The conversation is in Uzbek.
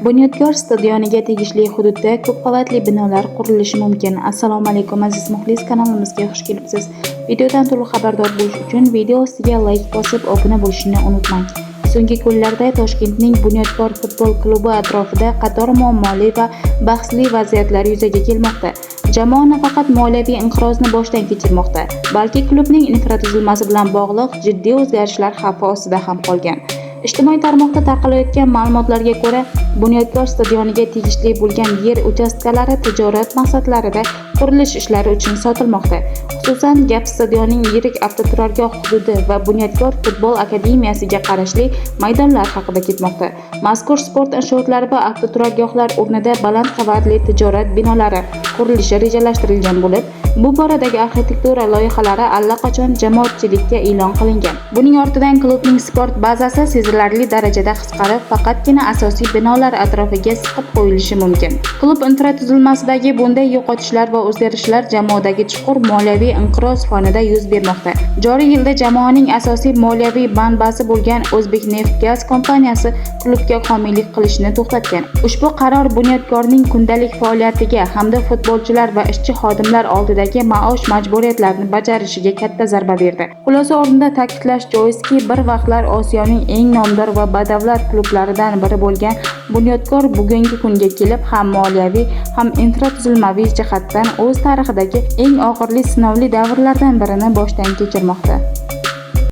Bunyodkor stadioniga tegishli hududda ko'p qavatli binolar qurilishi mumkin. Assalomu alaykum, aziz muxlis, kanalimizga xush kelibsiz. Videodan to'liq xabardor bo'lish uchun video ostiga layk bosib, obuna bo'lishni unutmang. So'nggi kunlarda Toshkentning Bunyodkor futbol klubi atrofida qator muammoli va bahsli vaziyatlar yuzaga kelmoqda. Jamoa nafaqat moliyaviy inqirozni boshdan kechirmoqda, balki klubning infratuzilmasi bilan bog'liq jiddiy o'zgarishlar xavfi ostida ham qolgan. Ijtimoiy tarmoqda tarqalayotgan ma'lumotlarga ko'ra, Bunyodkor stadioniga tegishli bo'lgan yer uchastkalari tijorat maqsadlarida qurilish ishlari uchun sotilmoqda. Xususan, gap stadionning yirik avtoturargoh hududi va Bunyodkor futbol akademiyasiga qarashli maydonlar haqida ketmoqda. Mazkur sport inshootlari va avtoturargohlar o'rnida baland qavatli tijorat binolari qurilishi rejalashtirilgan bo'lib, bu boradagi arxitektura loyihalari allaqachon jamoatchilikka e'lon qilingan. Buning ortidan klubning sport bazasi sezilarli darajada qisqarib, faqatgina asosiy binolar atrofiga siqib qo'yilishi mumkin. Klub infratuzilmasidagi bunday yo'qotishlar va o'zgarishlar jamoadagi chuqur moliyaviy inqiroz fonida yuz bermoqda. Joriy yilda jamoaning asosiy moliyaviy manbasi bo'lgan O'zbekneftgaz kompaniyasi klubga homiylik qilishni to'xtatgan. Ushbu qaror Bunyodkorning kundalik faoliyatiga hamda futbolchilar va ishchi xodimlar oldidagi maosh majburiyatlarini bajarishiga katta zarba berdi. Xulosa o'rnida ta'kidlash joizki, bir vaqtlar Osiyoning eng nomdor va badavlat klublaridan biri bo'lgan Bunyodkor bugungi kunga kelib ham moliyaviy, ham infratuzilmaviy jihatdan o'z tarixidagi eng og'irli sinovli davrlardan birini boshdan kechirmoqda.